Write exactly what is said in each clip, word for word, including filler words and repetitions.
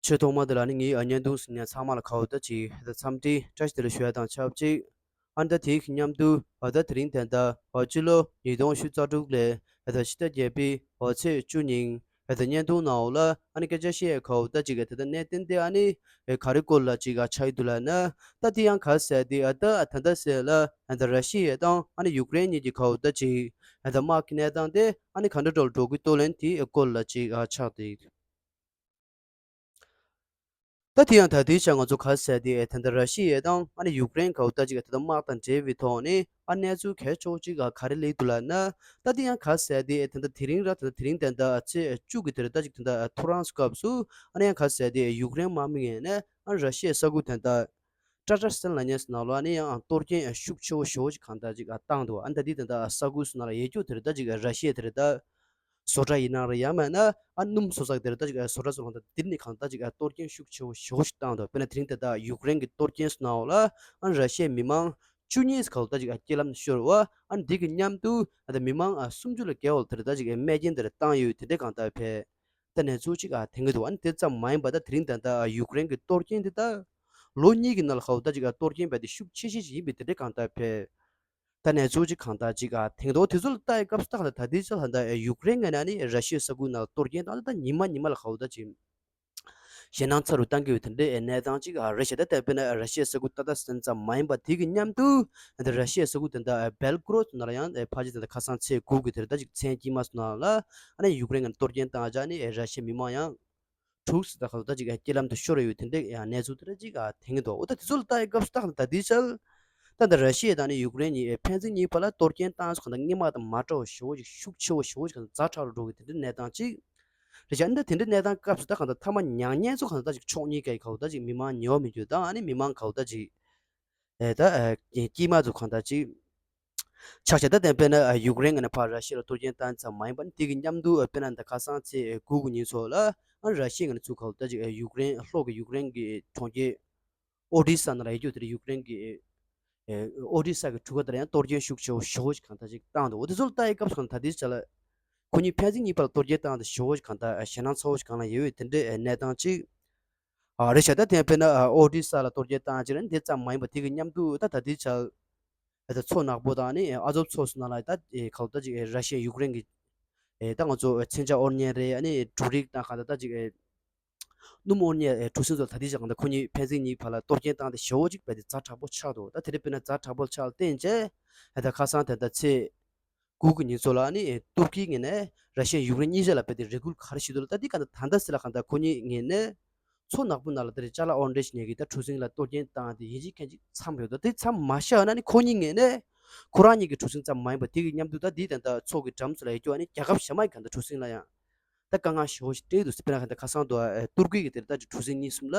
ཆེས་ཐོག་མ་དེ་ལ་ནི་ངའི་ཨ་བརྙན་ཐུང་གཟིགས་མཁན་ཚང་མ་ལ་ཁ་བོ་ད་ཅིག་ད་འཚམས་འདྲི་བཀྲ་ཤིས་བདེ་ལེགས་ཞུ་ཡ་དང་ཆབས་ཅིག་ཨ་ནི་ད་དེའི་མཉམ་དུ་ཨ་ད་དེ་རིང་ད་ལྟ་ཨ་སྤྱི་ལོ་ཉིས་སྟོང་ཉི་ཤུ་རྩ་དྲུག་ལོའི་ཨ་ད་ཕྱི་ཟླ་བརྒྱད་པའི་ཨ་ཚེས་བཅུ་ཉིན་ཨ་ད་བརྙན་ཐུང་ནང་ལ་ཨ་ནི་སྐད་ཆ་བཤད་ཡ་ཁ་བོ་ད་ཅིག་ཨ་ད་ད་གནད་དོན་དེ་ཨ་ནི་ཨ་ག་རེ་སྐོར་ལ་ཅིག་ཨ་ཆགས་ཡི་འདུག་ལབ་ན། ད་དེ་ཡང་ག་ཟེར་དེ་ཨ་ད་ཨ་ད་ད་ཟེར་ལ་ཨ་ད་ར་ཤི་ཡ་དང་ཨ་ནི་ཡུཀ་རེན་གཉིས་ཀྱི་ཁ་བོ་ད་ཅིག་ཨ་ད་དམག་གི་གནས་སྟངས་དེ་ཨ་ནི་ག་འདྲ་འགྲོ་འགྲོ་གི་འདུག་ལན་དེའི་སྐོར་ལ་ཅིག་ཨ་ཆགས་ཏེ། ད་དེ་ཡང་ད་ལྟའི་ཆར་ང་ཚོ་ག་ཟེར་དེ་ད་ལྟ་ར་ཤི་ཡ་དང་ཨ་ནི་ཡུཀ་རེན་ག་བོ་ད་ཅིག་ད་ལྟ་དམག་དང་འབྲེལ་བའི་ཐོག་ནས་ཨ་གནས་ཚུལ་གལ་ཆེ་བོ་ཅིག་ག་རེ་སླེབས་འདུག་ལབ་ན། ད་དེ་ཡང་ག་ཟེར་དེ་ད་ལྟ་དེ་རིང་ར་ད་ལྟ་དེ་རིང་ད་ལྟ་ཚེས་བཅུ་གི་དེ་ར་ད་ཅིག་ད་ལྟ་ཐོ་རངས་སྐབས་སུ་ཨ་ནི་ཡང་ག་ཟེར་དེ་ཡུཀ་རེན་དམག་མི་ངོས་ནས་ཨ་ར་ཤི་ཡའི་ས་ཁུལ་ད་ལྟ་ཊ་ཊར་སི་ཊན་ལབ་མཁན་ནང་ལོགས་ཨ་ནི་ཡང་གཏོར་སྐྱོན་ཤུགས་ཆེ་བོ་ཞེ་པོ་ཅིག་གང་ལྟར་ཅིག་བཏང་འདུག་ཨ་ནི་ད་དེ་ད་ལྟ་ས་ཁུལ་སུ་ནང་ལ་ཡོད་རྒྱུ་དེ་ར་ད་ཅིག་ར་ཤི་ཡ་དེ་ར་ད། བཟོ་གྲྭ་ཡིན་ན་རེད། ཡང་མིན་ན་ཨ་སྣུམ་བཟོ་ས་དེར་ད་ཅིག་ཨ་བཟོ་གྲྭ་ཚོ་ལ་ད་དེར་ནི་གང་ད་ཅིག་ཨ་གཏོར་སྐྱོན་ཤུགས་ཆེ་བོ་ཞེ་པོ་ཞིག་བཏང་འདུག་དཔེར་ན་དེ་རིང་ད་ལྟ་ཡུཀ་རེན་གྱི་གཏོར་སྐྱོན་སོང་ནའོ་ལ་ཨ་ར་ཤི་ཡའི་མི་མང་བཅུ་གཉིས་ག་ལ་ད་ཅིག་ཨ་རྐྱེན་ལམ་ཤོར་བ། ཨ་འདི་གི་མཉམ་དུ་ཨ་ད་མི་མང་ཨ་སུམ་ཅུ་ལ་བརྒལ་བ་དེར་ད་ཅིག་ཨ་རྨས་སྐྱོན་དེར་བཏང་ཡོད། དེ་འདྲའི་གང་ད་ཕེ་ད་གནས་ཚུལ་ཅིག་ཨ་ཐོན་གྱི་འདུག་ཨ་ནི་དེ་ཙམ་མ་ཡིན་པ་ད་དེ་རིང་ད་ལྟ་ཨ་ཡུཀ་རེན་གྱི་གཏོར་སྐྱོན་དེ་ད་ལོ་གཉིས་ཀྱི་ནང་ལ་ག་ལ་ད་ཅིག་ཨ་གཏོར་སྐྱོན་བས་དེ་ཤུགས་ཆེ་ཤོས་ཤིག་ཡིན་པའི་དེ་འདྲའི་གང་ལྟར་ཕེ། ད་གནས་ཚུལ་ཅིག་གང་ལྟར་ཅིག་ཨ་ཐེངས་ཐོག་དེ་ཚོ་ལ་ལྟ་ཡི་སྐབས་སུ་ད་གང་ལྟར་ད་ལྟའི་ཆ་ལ་ད་ཡུཀ་རེན་ངོས་ནས་ནི་ར་ཤི་ཡའི་ས་ཁུལ་ནང་ལ་གཏོར་སྐྱོན་བཏང་ད་ཉི་མ་ཉི་མ་ལ་ག་ལ་ད་ཅིག་ཞེད་སྣང་ཚ་རུ་བཏང་གི་ཡོད་དེ་འདྲའི་གནས་སྟངས་ཅིག་ཨ་རེད་ཤག་ད་དེ་དཔེར་ན་ར་ཤི་ཡའི་ས་ཁུལ་ཏག་ཏག་ཙམ་མ་ཡིན་པ་དེ་གི་མཉམ་དུ་ད་ར་ཤི་ཡའི་ས་ཁུལ་དེ་འདྲ་སྦེལ་ཀོ་རོད་ནང་ལ་ཡང་ཕལ་ཆེར་དེ་འདྲ་ཁ་སང་ཚེས་དགུ་གི་དེར་ད་ཅིག་མཚན་དཀྱིལ་མ་སོང་ནང་ལ་ཨ་ནི་ཡུཀ་རེན་ངོས་ནས་གཏོར་སྐྱོན་བཏང་བྱས་ནི་ར་ཤི་ཡའི་མི་མང་ཡང་དྲུག་ཙམ་ད་ག་ལ་ད་ཅིག་རྐྱེན་ལམ་དུ་ཤོར་ཡོད་དེ་འདྲའི་ཡང་གནས་ཚུལ་དེ་འདྲ་ཅིག་ཨ་ཐོན་གྱི་འདུག་འོ་ད་དེ་ཚོ་ལ་ལྟ་ཡི་སྐབས་སུ་ད་ག་ད་དེའི་ཆར་ད་ལྟ་ར་ཤི་ཡ་དང་ནི་ཡུཀ་རེན་གཉིས་ཕན་ཚུན་གཉིས་བར་ལ་གཏོར་སྐྱོན་བཏང་ཚོ་གང་ལྟར་སྔོན་མ་དང་མ་འདྲ་བ་ཞེ་པོ་ཅིག་ཤུགས་ཆེ་བོ་ཞེ་པོ་ཅིག་གང་ལྟར་ཛ་དྲག་རུ་འགྲོ་གི་དེ་འདྲའི་གནས་སྟངས་ཅིག་རེད་ཤག་འདི་དེ་འདྲའི་གནས་སྟངས་སྐབས་སུ་ད་གང་ལྟར་མཐའ་མ་མྱ་ངན་ཚོ་གང་ལྟར་ད་ཅིག་ཕྱོགས་གཉིས་ཀའི་ག་ལ་ད་ཅིག་མི་མང་ཉེ་བ་མི་འགྱུར་དང་ཨ་ནི་མི་མང་ག་ལ་ད་ཅིག་ཨེ་ད་ཨེ་དཀྱིལ་མ་ཚོ་གང་ལྟར་ཅིག་ཆགས་ཤག་ད་དེ་དཔེར་ན་ཨ་ཡུཀ་རེན་ངོས་ནས་ཕར་ར་ཤི་ཡ་ལ་གཏོར་སྐྱོན་བཏང་ཙམ་མ་ཡིན་པར་དེ་གི་མཉམ་དུ་ཨ་དཔེར་ན་ད་ཁ་སང་ཚེས་དགུ་གི་ཉིན་ཚོ་ལ་ཨ་ར་ཤི་ཡ་ངོས་ནས་ཚུར་ག་ལ་ད་ཅིག་ཨེ་ཡུཀ་རེན་ལྷོ་གི་ཡུཀ་རེན་གི་གྲོང་ཁྱེར་ཨོ་ཌི་ས་ནང་ལ་ཡོད་རྒྱུ་དེར་ཡུཀ་རེན་གྱི་ཨོ་ཌི་ས་གི་གྲུ་ཁ་དེར་ཡང་གཏོར་སྐྱོན་ཤུགས་ཆེ་བོ་ཞེ་པོ་ཞིག་གང་ལྟར་ཅིག་བཏང་འདུག་འོ་དེ་ཚོ་ལ་ལྟ་ཡི་སྐབས་སུ་གང་ལྟར་ད་ལྟའི་ཆ་ལ་ཁོ་གཉིས་ཕན་ཚུན་གཉིས་བར་ལ་གཏོར་སྐྱོན་བཏང་སྟེ་ཞེ་པོ་ཞིག་གང་ལྟར་ཞེད་སྣང་ཚ་བོ་ཞིག་གང་ལ་ཡོད་ཡོད་དེ་འདྲའི་གནས་སྟངས་ཅིག་ཨ་རེད་ཤག་ད་དེ་དཔེར་ན་ཨོ་ཌི་ས་ལ་གཏོར་སྐྱོན་བཏང་ཅིག་རེད། དེ་ཙམ་མ་ཡིན་པ་དེ་གི་མཉམ་དུ་ད་ད་ལྟའི་ཆ་ལ་ད་མཚོ་ནག་པོ་དང་ནི་ཨ་ཛོབ་མཚོ་སོགས་ནང་ལ་ད་ག་ལ་ད་ཅིག་ར་ཤི་ཡ་ཡུཀ་རེན་གྱི་ད་ང་ཚོ་མཚོན་ཆ་དབོར་མཁན་རེད། ཨ་ནི་འབྲུ་རིགས་དང་གང་ལྟར་ད་ཅིག་སྣུམ་དབོར་མཁན་གྲུ་གཟིངས་ཚོ་ད་ལྟའི་ཆ་གང་ལྟར་ཁོ་གཉིས་ཕན་ཚུན་གཉིས་བར་ལ་གཏོར་སྐྱོན་བཏང་སྟེ་ཞེ་པོ་ཅིག་བས་ཏེ་ཛ་དྲག་པོ་ཆགས་འདུག་ད་དེ་རིང་དཔེར་ན་ཛ་དྲག་པོ་ཆགས་བརྟེན་བྱས་ད་ཁ་སང་ད་ལྟ་ཚེས་དགུ་གི་ཉིན་ཚོ་ལ་ནི་ཏུར་ཀིའི་ངོས་ནས་ར་ཤི་ཡ་ཡུཀ་རེན་གཉིས་ཆ་ལ་བས་ཏེ་རེ་སྐུལ་ག་རེ་ཞུས་འདུག་ལ། ད་འདི་གང་ལྟར་ད་ལྟ་ཟེར་ལ་གང་ལྟར་ཁོ་གཉིས་ངོས་ནས་མཚོ་ནག་པོ་ནང་ལ་དེ་རིང་ཅ་ལག་དབོར་འདྲེན་བྱེད་མཁན་གྱི་ད་གྲུ་གཟིངས་ལ་གཏོར་སྐྱོན་བཏང་སྟེ་ཡིན་གཅིག་མིན་གཅིག་མཚམས་རེད་འདུག་དེ་མཚམས་མ་བཞག་ན་ནི་ཁོ་གཉིས་ངོས་ནས་ཁོ་རང་གཉིས་ཀྱི་གྲུ་གཟིངས་ཙམ་མ་ཡིན་པ་དེ་གི་མཉམ་དུ་ད་འདི་ད་ལྟ་མཚོ་གི་འགྲམ་ཚོ་ལ་ཡོད་རྒྱུ་ཨ་ནི་རྒྱལ་ཁབ་གཞན་མ་གི་གང་ལྟར་གྲུ་གཟིངས་ལ་ཡང་ད་དཀའ་ངལ་ཞེ་པོ་ཞིག་འཕྲད་འདུག་དཔེར་ན་གང་ལྟར་ཁ་སང་དུ་ཨ་ཏུར་ཀི་གི་དེར་ད་གྲུ་གཟིངས་གཉིས་གསུམ་ལ་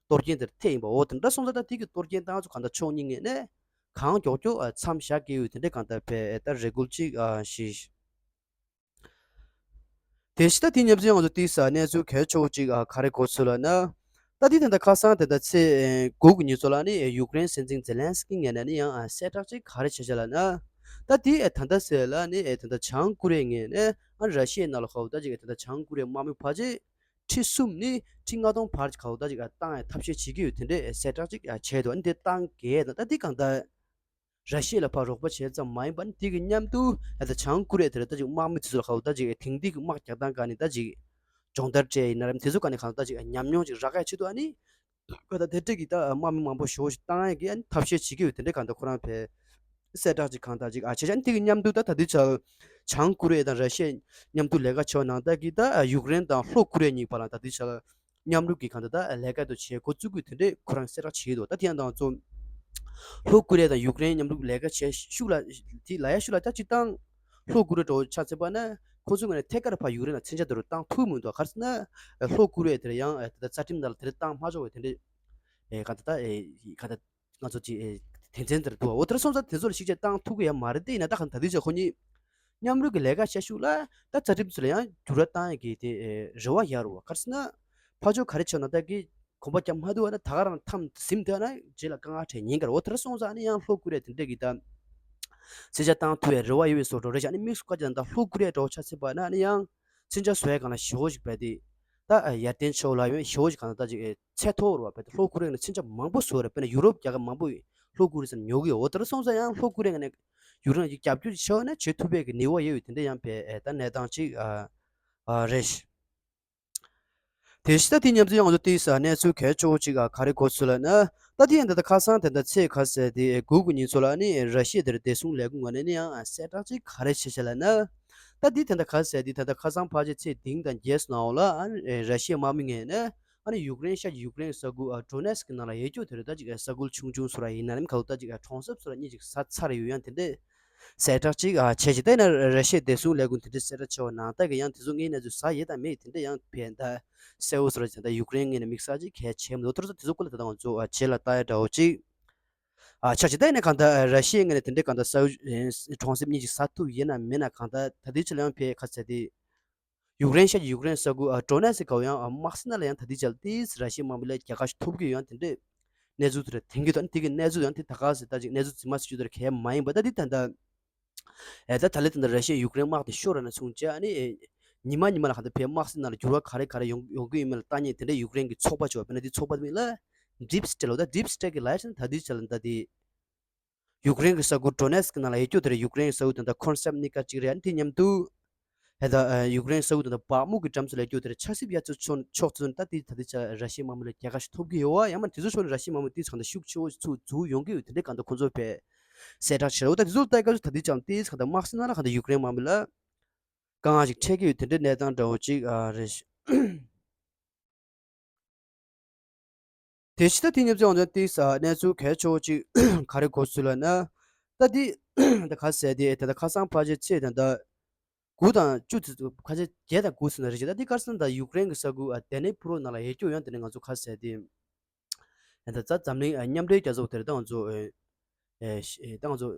གཏོར་སྐྱོན་དེར་ཐེབས་ཡིན་པ། འོ་དེ་འདྲ་སོང་ཙང་ད་དེ་གི་གཏོར་སྐྱོན་བཏང་ཚོ་གང་ལྟར་ཕྱོགས་གཉིས་ངོས་ནས་གང་མགྱོགས་མགྱོགས་ཨ་མཚམས་བཞག་དགོས་ཡོད་དེ་འདྲའི་གང་ལྟར་བས་ད་རེ་སྐུལ་ཅིག་ཨ་ཞུས། དེ་བཞིན་ད་དེ་མཉམ་དུ་ང་ཚོ་ཏོག་ཙམ་གནས་ཚུལ་གལ་ཆེ་བོ་ཅིག་ཨ་ག་རེ་གོ་ཚུལ་ལབ་ན། ད་དེ་ད་ལྟ་ཁ་སང་ད་ལྟ་ཚེས་དགུ་གི་ཉིན་ཚོ་ལ་ནི་ཡུཀ་རེན་སྲིད་འཛིན་ཛེ་ལན་སི་ཀི་ངོས་ནས་ནི་ཡང་གསལ་བསྒྲགས་ཅིག་ག་རེ་བྱས་བཞག་ལབ་ན། ད་དེ་ད་ལྟ་ཟེར་ལ་ནི་ད་ལྟ་བྱང་ཀོ་རི་ཡའི་ངོས་ནས་ཨ་ར་ཤི་ཡའི་ནང་ལ་ག་ལ་ད་ཅིག་ད་ལྟ་བྱང་ཀོ་རི་ཡའི་དམག་མི་ཕལ་ཆེར་ཁྲི་གསུམ་ནས་ཁྲི་ལྔ་སྟོང་བར་གྱི་ག་ལ་ད་ཅིག་བཏང་ཡ་ཐབས་ཤེས་བྱེད་ཀྱི་ཡོད་དེ་འདྲའི་གསལ་བསྒྲགས་ཅིག་བྱས་འདུག་ཨ་ནི་དེ་བཏང་གས་ད་ད་དེ་གང་ལྟར། ར་ཤི་ཡ་ལ་ཕར་རོགས་པ་བྱས་ཙམ་མ་ཡིན་པར་དེ་གི་མཉམ་དུ་ད་ལྟ་བྱང་ཀོ་རི་ཡ་དེར་ད་ཅིག་དམག་མི་དེ་ཚོ་ལ་ག་ལ་ད་ཅིག་དེང་དུས་ཀྱི་དམག་རྒྱག་སྟངས་སྒང་ནས་ད་ཅིག་སྦྱོང་བརྡར་སྤྲད་ཡིན་ན་རམ་དེ་ཚོ་སྒང་ནས་གང་ལ་ད་ཅིག་ཉམས་མྱོང་ཅིག་རག་ཡ་ཆེད་དུ་ཨ་ནི་ག་ད་དེ་འདྲ་གི་ད་དམག་མི་མང་པོ་ཞེ་པོ་ཞིག་བཏང་ཡ་གི་ཨ་ནི་ཐབས་ཤེས་བྱེད་ཀྱི་ཡོད་དེ་འདྲ་གང་ལྟར་ཁོ་རང་ཕེ་གསལ་བསྒྲགས་ཅིག་གང་ལྟར་ཅིག་ཨ་བྱས་ཨ་ནི་དེ་གི་མཉམ་དུ་ད་ད་དུས་ཆར་བྱང་ཀོ་རི་ཡ་དང་ར་ཤི་ཡ་མཉམ་དུ་ལས་ཀ་བྱེད་པ་ནང་ལྟར་གི་ད་ཡུཀ་རེན་དང་ལྷོ་ཀོ་རི་ཡ་གཉིས་བར་ལ་ད་དུས་ཆར་མཉམ་རུབ་ཀྱིས་གང་ལྟར་ད་ལས་ཀ་དེ་བྱེད་འགོ་བཙུགས་དགོས་དེ་འདྲས་ཁོ་རང་གསལ་བསྒྲགས་བྱེད་ཀྱི་འདུག་ད་དེ་ཡང་དང་ཚོ་ལྷོ་ཀོ་རི་ཡ་དང་ཡུཀ་རེན་མཉམ་རུབ་ལས་ཀ་བྱེད་ཤུགས་ལ་དེ་ལ་ཡ་ཤུགས་ལ་ད་སྤྱིར་བཏང་ལྷོ་ཀོ་རི་ཡ་འདྲ་བོ་ཆ་མཚོན་པ་ན་ཁོ་ཚོའི་ངོས་ནས་ཐད་ཀར་ཕར་ཡུཀ་རེན་ལ་མཚོན་ཆ་དེ་རུ་བཏང་ཐུབ་མི་འདུག་ག་རེ་ཟེར་ན་ལྷོ་ཀོ་རི་ཡ་དེར་ཡང་ད་ལྟ་རྩ་ཁྲིམས་ནང་ལ་དེ་རིང་བཏང་མ་ཆོག་པའི་དེ་འདྲས་གང་ལྟར་ད་གང་ལྟར། ང་ཚོ་ཅིག་ཨེ་དོན་ཚན་དེར་འདུག་འོ་དེར་སོང་ཙང་དེ་ཚོ་ལ་ཤུགས་ཆེ་བཏང་ཐུབ་ཀྱི་ཡང་མ་རེད། དེ་ཡིན་ན་ད་གང་ད་དུས་ཆ་ཁོ་གཉིས་མཉམ་རུབ་ཀྱི་ལས་ཀ་བྱ་ཤུགས་ལ་ད་རྩ་ཁྲིམས་ཚོ་ལ་ཡང་འགྱུར་བ་བཏང་ཡ་གི་དེ་ཨེ་རེ་བ་ཡོད་རེད་བ། ག་རེ་ཟེར་ན་ཕར་ཕྱོགས་ག་རེ་བྱས་ན་ད་གི་གོམ་པ་རྒྱག་མ་ཐུབ་པ་ན་ད་ག་རང་མཚམས་ཟིན་ཐུབ་ན་རྗེས་ལ་དཀའ་ངལ་འཕྲད་ཉེན་ཁ་རེད། འོ་དེར་སོང་ཙང་ཨ་ནི་ཡང་ལྷོ་ཀོ་རི་ཡ་དེ་འདྲས་ཀྱི་ད་མཚོན་ཆ་བཏང་ཐུབ་པའི་རེ་བ་ཡོད་པའི་བཟོ་འདྲ་རེད་ཤག་ཨ་ནི་དམིགས་སུ་བཀར་ཅིག་ད་ལྷོ་ཀོ་རི་ཡ་འདྲ་བོ་ཆ་མཚོན་པ་ན་ཨ་ནི་ཡང་མཚོན་ཆ་བཟོ་ཡ་སྒང་ལ་ཞེ་པོ་ཞིག་བས་ཏེ། ད་ཡར་ལྡན་ཕྱོགས་ལ་ཡོང་ཞོ་ཞིག་གང་ལྟར་ཅིག་ཚད་མཐོ་བོར་བ་བས་ལྷོ་ཀོ་རི་ཡ་ནས་མཚོན་ཆ་མང་པོ་བཟོ་རེད། དཔེར་ན་ཡུ་རོབ་རྒྱལ་ཁབ་མང་པོ་ལྷོ་ཀོ་རི་ཡ་ནས་ཉོ་གི་ཡོད། འོ་དེར་སོང་ཙང་ཡང་ལྷོ་ཀོ་རི་ཡ་ནས་ཡུ་རོབ་ནས་རྒྱབ་སྐྱོར་ཞིག་བྱས་ན་བྱེད་ཐུབ་པའི་གི་ནུས་པ་ཡོད་ཡོད་དེ་འདྲ་ཡང་བས་ད་གནས་སྟངས་ཅིག་རེད། དེ་བཞིན་ད་དེ་མཉམ་དུ་ཡང་ང་ཚོ་ཏིས་གནས་ཚུལ་གལ་ཆེ་བོ་ཅིག་ག་རེ་གོ་ཚུལ་ལ་ན། ད་དེ་ཡང་ད་ལྟ་ཁ་སང་དེ་འདྲ་ཚེས་ག་ཟེར་དེ་དགུ་གི་ཉིན་ཚོ་ལ་ནི་ར་ཤི་ཡ་དེར་བདེ་སྲུང་ལས་ཁུངས་ངོས་ནས་ནི་ཡང་གསལ་བསྒྲགས་ཅིག་ག་རེ་བྱས་བྱས་ལ་ན། ད་དེ་དེ་འདྲ་ག་ཟེར་དེ་ད་ལྟ་ཁ་སང་ཕལ་ཆེར་ཚེས་བདུན་དང་བརྒྱད་སུ་ནང་ལ་ཨ་ནི་ར་ཤི་ཡ་དམག་མི་ངོས་ནས་ཨ་ནི་ཡུཀ་རེན་ཤར་གྱི་ཡུཀ་རེན་ས་ཁུལ་ཨ་ཌོ་ནེ་སི་ཀི་ནང་ལ་ཡོད་རྒྱུ་དེ་རེད། ད་ཅིག་ས་ཁུལ་ཆུང་ཆུང་སུ་ར་ཡིན་ན་རིམ་ཁག་ད་ཅིག་གྲོང་གསེབ་སུ་ར་གཉིས་ཅིག་ཟ་ཚར་ཡོད་ཡང་དེ་འདྲས་གསལ་བསྒྲགས་ཅིག་ཨ་བྱས་ཅིག་ད་ཡིན་ན་ར་ཤི་ཡའི་བདེ་སྲུང་ལས་ཁུངས་དེ་འདྲའི་གསལ་བསྒྲགས་བྱས་པ་ནང་ལྟར་གྱི་ཡང་དེ་ཚོ་ངའི་གནས་ཚུལ་ཟ་ཡོད་དང་མེད་དེ་འདྲ་ཡང་བས་ད་གསལ་བོ་བཟོ་ར་བྱས་ད་ཡུཀ་རེན་ངོས་ནས་དམིགས་བསལ་ཅིག་གལ་ཆེ་མི་འདུག་དེ་ཚོ་དེ་ཚོ་སྐོར་ལ་ད་ལྟ་ང་ཚོ་རྗེས་ལ་ལྟ་ཡ་འདྲ་བོ་ཅིག་ཨ་ཆགས་ཅིག་ད་ཡིན་ན་གང་ལྟར་ར་ཤི་ཡའི་ངོས་ནས་དེ་འདྲའི་གང་ལྟར་ས་ཁུལ་གྲོང་གསེབ་གཉིས་ཅིག་ཟ་ཐུབ་ཡོད་ན་མེད་ན་གང་ལྟར་ད་ལྟའི་ཆ་ལ་ཡང་བས་ཁ་ཚ་དེ། ཡུཀ་རེན་ཤར་གྱི་ཡུཀ་རེན་ས་ཁུལ་ཨ་ཌོ་ནེ་སི་ཀི་ག་བ་ཡང་ཨ་དམག་སེལ་ནང་ལ་ཡང་ད་ལྟའི་ཆར་ཏིས་ར་ཤི་ཡའི་དམག་མི་ལ་རྒྱལ་ཁ་ཞིག་ཐོབ་ཀྱི་ཡོད་ཡང་དེ་འདྲས་གནས་ཚུལ་དེ་རེད་དེང་གི་དོན་དེ་གི་གནས་ཚུལ་ཡང་དེ་ད་ག་ཟེ་ད་ཅིག་གནས་ཚུལ་རྫུན་མ་ཟེར་རྒྱུ་དེ་རེད་གལ་མ་ཡིན་པ་ད་འདི་ད་ལྟ་ཨེ་ད་ད་ལྟ་དེ་འདྲ་ར་ཤི་ཡའི་ཡུཀ་རེན་དམག་དེ་ཤོར་ར་ན་མཚུངས་བྱས་ཨ་ནི་ཉི་མ་ཉི་མ་ལ་ག་འདྲ་བས་དམག་སེལ་ནང་ལ་འགྱུར་བ་ག་རེ་ག་རེ་ཡོང་ཡོང་གི་ཡོད་མེད་ལ་ལྟ་མཁན་དེ་འདྲ་ཡུཀ་རེན་གི་ཚོགས་པ་ཅིག་བ་དཔེར་ན་དེ་ཚོགས་པ་དེ་མིང་ལ་ཌིབ་སི་ཊེཊ་ལོ་ད་ཌིབ་སི་ཊེཊ་གི་ལ་ཡ་ད་འདི་ཆ་ལ་ད་དེ། ཡུཀ་རེན་གྱི་ས་ཁུལ་ཌོ་ནེ་སི་ཀི་ནང་ལ་ཡོད་རྒྱུ་དེར་ཡུཀ་རེན་གྱི་ས་ཁུལ་དེ་འདྲ་ཁོན་སེབ་ནི་ཀ་གཅིག་རེད། ཨ་ནི་དེ་མཉམ་དུ་ཧེ་ད་ཡུཀ་རེན་གྱི་ས་ཁུལ་དེ་འདྲ་བག་མུག་གི་འགྲམ་ཚོ་ལ་ཡོད་རྒྱུ་དེར་ཆབ་སྲིད་དབྱར་ཚོ་ཕྱོགས་ཚོ་ད་དེ་ད་དེ་ཆ་ར་ཤི་ཡའི་དམག་མི་ལ་རྒྱལ་ཁ་ཞིག་ཐོབ་ཀྱི་ཡོད་བ་ཡང་མ་དེ་ཚོ་ཕྱོགས་ནས་ར་ཤི་ཡའི་དམག་མི་དེ་ཚོ་གང་ལྟར་ཤུགས་ཆེ་བོ་ཞིག་ཚུར་འཛུལ་ཡོང་གི་ཡོད་དེ་འདྲའི་གང་ལྟར་ཁོང་ཚོ་བས་གསལ་བསྒྲགས་བྱས་རེད། ད་དེ་ཚོ་ལྟ་སྐབས་སུ་ད་དེ་ཆ་དེ་གང་ལྟར་དམག་སེལ་ནང་ལ་གང་ལྟར་ཡུཀ་རེན་དམག་མི་ལ་དཀའ་ངལ་ཞིག་འཕྲད་ཀྱི་ཡོད་དེ་འདྲའི་གནས་སྟངས་འདྲ་བོ་ཅིག་རེད། དེ་ཕྱི་ད་དེ་ཉིན་ཚེ་འོང་ཚེ་ཏིས་གནས་ཚུལ་གལ་ཆེ་བོ་ཅིག་ག་རེ་གོ་ཚུལ་ལ་ན། ད་དེ་ད་ག་ཟེར་དེ་ད་ད་ཁ་སང་ཕལ་ཆེར་ཚེས་ད་ད་དགུ་དང་བཅུ་ཚེ་ཁ་ཆེ་བརྒྱད་དང་དགུ་ཚེ་ན་རེ་ཅིག་ད་དེ་ཁར་སང་ད་ཡུཀ་རེན་གྱི་ས་ཁུལ་ཨ་དེ་ནེ་ཕུ་རོ་ནང་ལ་ཡོད་རྒྱུ་ཡང་དེ་ནས་ང་ཚོ་ག་ཟེར་དེ་ད་ད་འཛམ་གླིང་མཉམ་འབྲེལ་རྒྱལ་ཚོགས་དེར་ད་ང་ཚོ་ཨེ་ད་ང་ཚོ།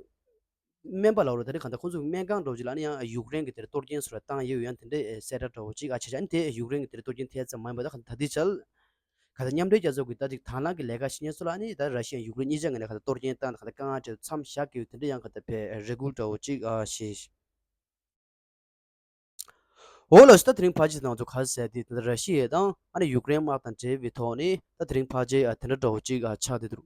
སྨན་པ་ལ་རོ་ད་རེས་གང་ལྟར་ཁོང་ཚོའི་སྨན་ཁང་འདྲ་བོ་ཅིག་ལ་ནི་ཡང་ཡུཀ་རེན་གྱི་དེར་གཏོར་སྐྱོན་སོགས་ལ་བཏང་ཡོད་ཡང་དེ་འདྲའི་གསལ་བསྒྲགས་འདྲ་བོ་ཅིག་ཨ་ཆ་ཆ་ནི་དེ་ཡུཀ་རེན་གྱི་དེར་གཏོར་སྐྱོན་ཐེབས་ཙམ་མ་ཡིན་པ་ད་གང་ལྟར་ད་ལྟའི་ཆར་གང་ལྟར་མཉམ་འབྲེལ་རྒྱལ་ཚོགས་ཀྱི་ད་ཅིག་དང་བླངས་ཀྱི་ལས་ཀ་བྱེད་མཁན་ཚོ་ལ་ནི་ད་ར་ཤི་ཡ་ཡུཀ་རེན་གཉིས་ཆ་ངོས་ནས་གང་ལྟར་གཏོར་སྐྱོན་བཏང་ད་གང་ལྟར་དཀའ་ངལ་འཕྲད་མཚམས་བཞག་གི་ཡོད་དེ་འདྲའི་ཡང་གང་ལྟར་བས་རེ་སྐུལ་འདྲ་བོ་ཅིག་ཨ་ཞེས། འོ་ལགས་སོ། ད་དེ་རིང་ཕལ་ཆེར་ང་ཚོ་ག་རེ་ཟེར་དེ་ད་ལྟ་ར་ཤི་ཡ་དང་ཨ་ནི་ཡུཀ་རེན་དམག་དང་འབྲེལ་བའི་ཐོག་ནས་ད་དེ་རིང་ཕལ་ཆེར་ཨ་དེ་འདྲ་འདྲ་བོ་ཅིག་ཨ་ཆགས་བསྡད་འདུག་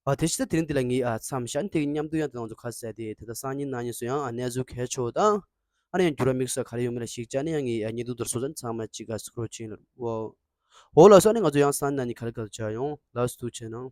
ཨ་དེ་ཕྱི་ད་དེ་རིང་འདི་ལ་ངས་ཨ་མཚམས་བཞག་ནས་དེ་གི་མཉམ་དུ་ཡང་ད་ང་ཚོ་ག་རེ་ཟེར་དེ་ད་ལྟ་སང་ཉིན་གནངས་ཉིན་སུ་ཡང་ཨ་གནས་ཚུལ་གལ་ཆེ་བོ་དང་ཨ་ནི་ཡང་འགྱུར་བ་དམིགས་བསལ་ག་རེ་ཡོད་མེད་ལ་གཞིགས་བྱས་ནས་ཡང་ངས་ཨ་ཉིན་དུ་དུར་སོ་ཚང་ཚང་མ་ཅིག་ཨ་སུ་ཁྲོ་ཆེན་ལ་འོ་འོ་ལགས་སོ། ཨ་ནི་ང་ཚོ་ཡང་སང་ཉིན་གནངས་ཉིན་ག་ལེ་ག་ལེ་མཇལ་ཡོང་། ལགས་སོ། ཐུགས་རྗེ་གནང་།